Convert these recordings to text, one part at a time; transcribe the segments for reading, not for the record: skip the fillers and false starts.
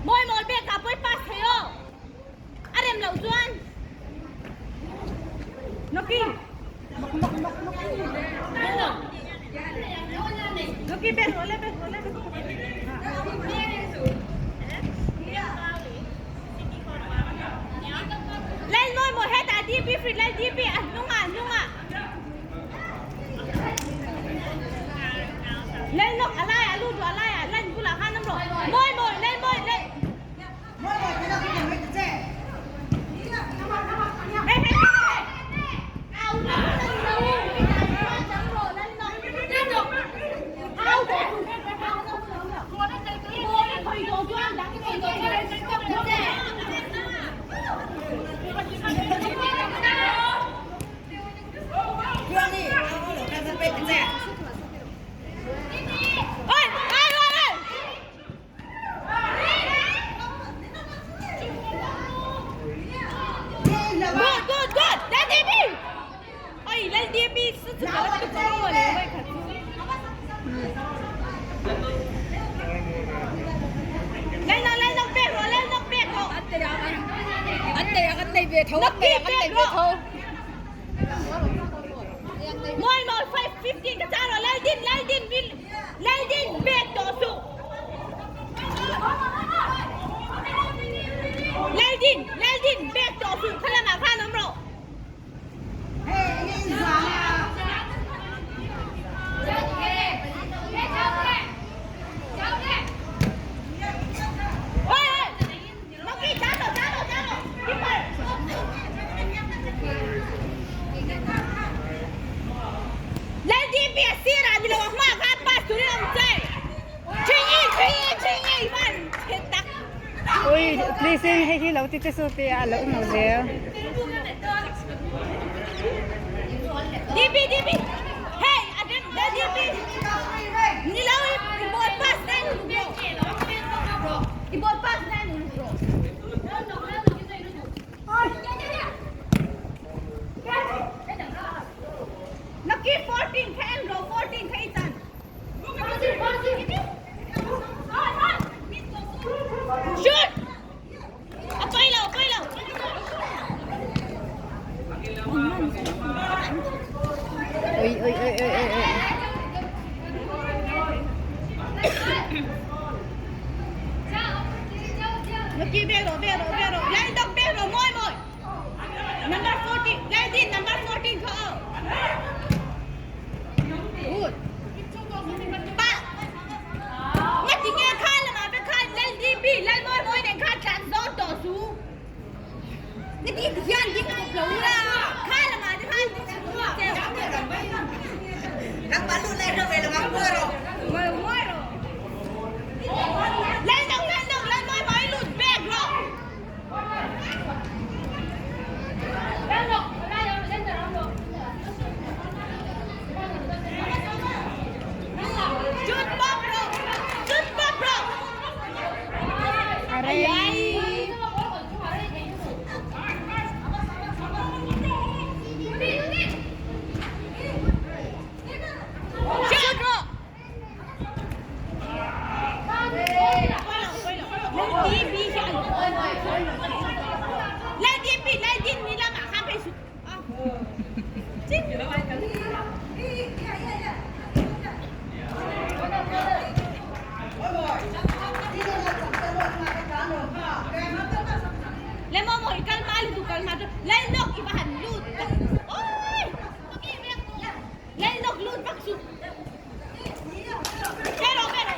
Mawi mawi pek ah pawi pass thei aw. A rem loh chuan. Noki. Noki bet rawh le bet rawh le. Lal mawi mawi hetah DP free lal DP a hnungah a hnungah. Lal nok a laiah lut rawh a laiah lan bulah khan awm rawh. Mawi mawi lal mawi lal. Good, good, good. Lal DP. Oi, Lal DP su chu ka la tu ko le wai kha chu. Lal no, lal nok pek ro, lal nok pek ro. An nei a kan nei ve tho, an nei a kan nei ve tho. Moi moi 5 15 ka cha ro lal din, lal din, lal din pek to su. Laldin, Laldin, bag tawh suh kha lamah khan awm rawh. Oi, oi, Monkey, cha rawh, cha rawh, cha rawh. Keeper. Laldin pi a sirah ni lo a hmaah khan pass turin a awm che. Ui please in hei hi lo ti che su ti a lo no zel. DB DB hey adem da DB ni lo i ball pass na ni bro i ball pass na ni bro Lucky 14 kha em ro 14 kha i chan Shoot! A pawi lo, a pawi lo. Ui ui ui ui ui ui. Lucky bek ro, bek ro, bek ro. Lai dok bek ro, moi moi. Number 14, lai din number 14 kha. Good. Pa. Nga ti nge kha lama ve kha lal DP lal moi moi nen kha tlan zo to su. Nga ti hian ding kop lo la. Kha lama te khan Các bạn luôn lên rồi về là mắng mưa rồi. Moi moi ro. Lal dong lal dong lal moi moi lut bag ro. Shoot pop ro. Shoot pop ro. Arei. Shoot ro. Lal DP lal din ni lamah khan phei su. Le mo mo i kal ma lu tu kal ma tu lal nok i va han lut. Oi! Lal nok lut vak su. Pero pero.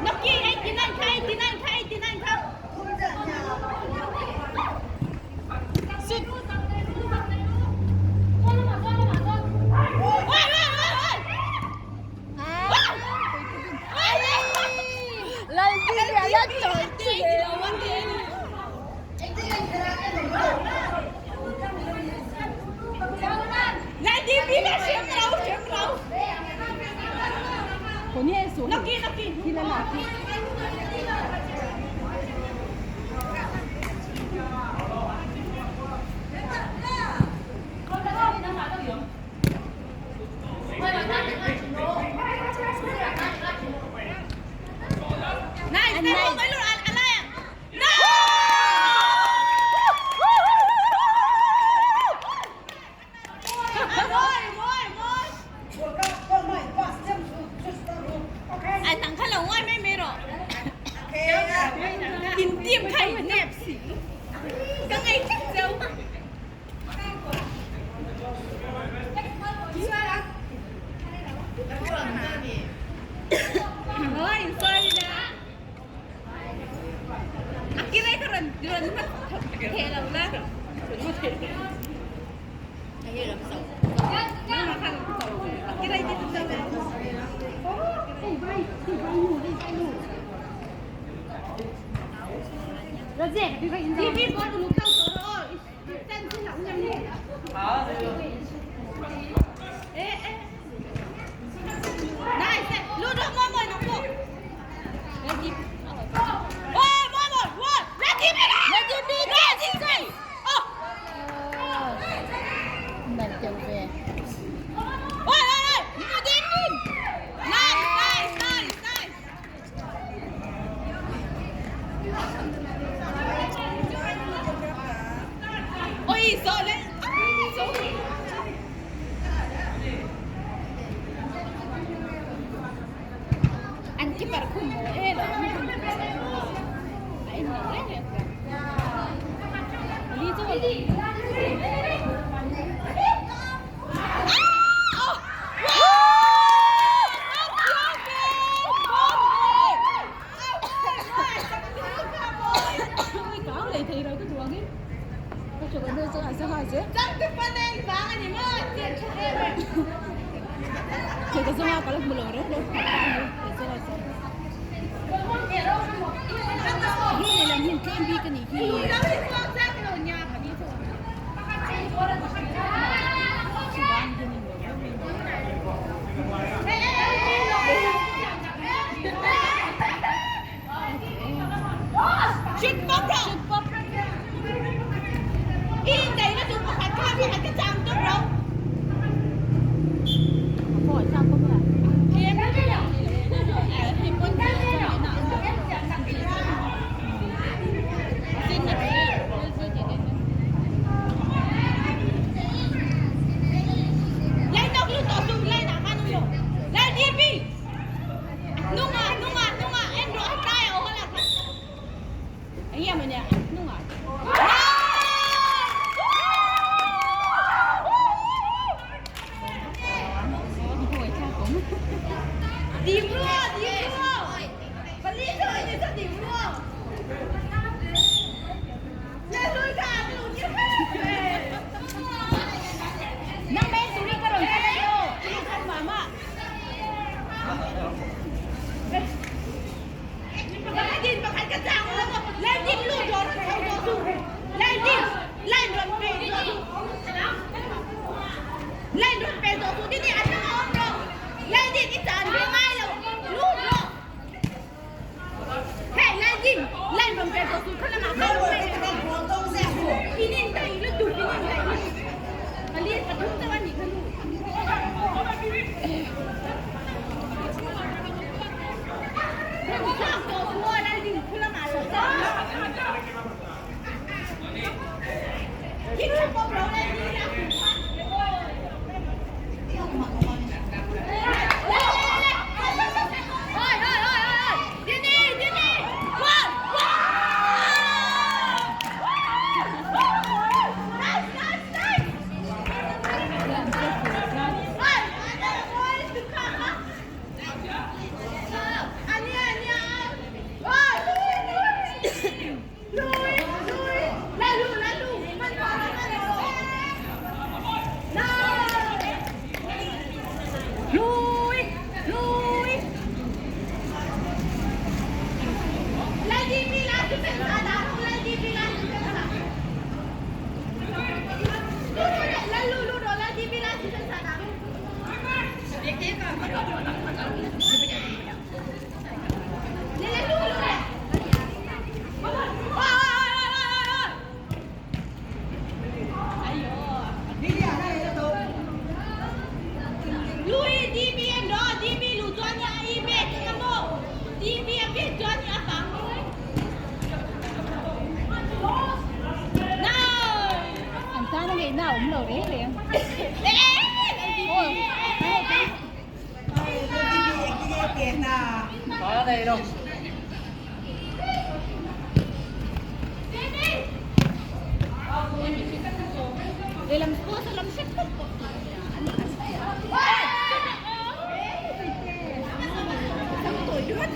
Noki 89 kha 89 kha 89 kha. Shoot. Oi oi oi oi. Lal din ya lal choi chi. Lal DP ka siam lo siam lo. Noki Noki.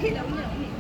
Thì đâu nhỉ?